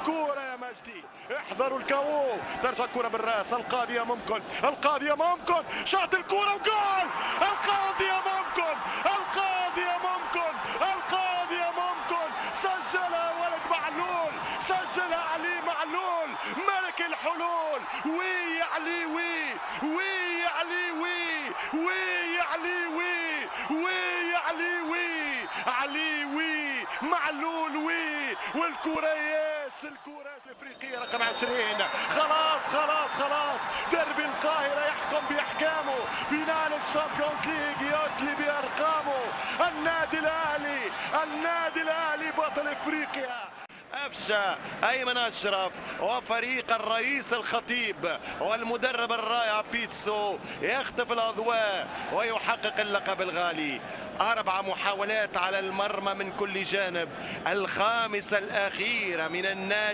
كورة يا مجدي، احذروا الكاو، ترجع الكرة بالراس، القاضية ممكن، القاضية ممكن، شاط الكرة وجول، القاضية ممكن، القاضية ممكن، القاضية ممكن، سجلها ولد معلول، سجلها علي معلول، ملك الحلول، oui علي oui، oui علي oui، oui علي oui، oui علي oui، علي oui، معلول oui، والكرة yes، الكرة الافريقية رقم 20. خلاص خلاص خلاص، دربي القاهرة يحكم بأحكامه، finale ال Champions League يدلي بأرقامه، النادي الأهلي، النادي الأهلي بطل افريقيا. أفشى أيمن أشرف وفريق الرئيس الخطيب والمدرب الرائع بيتسو يخطف الأضواء ويحقق اللقب الغالي. 4 محاولات على المرمى من كل جانب، الخامسة الأخيرة من النادي.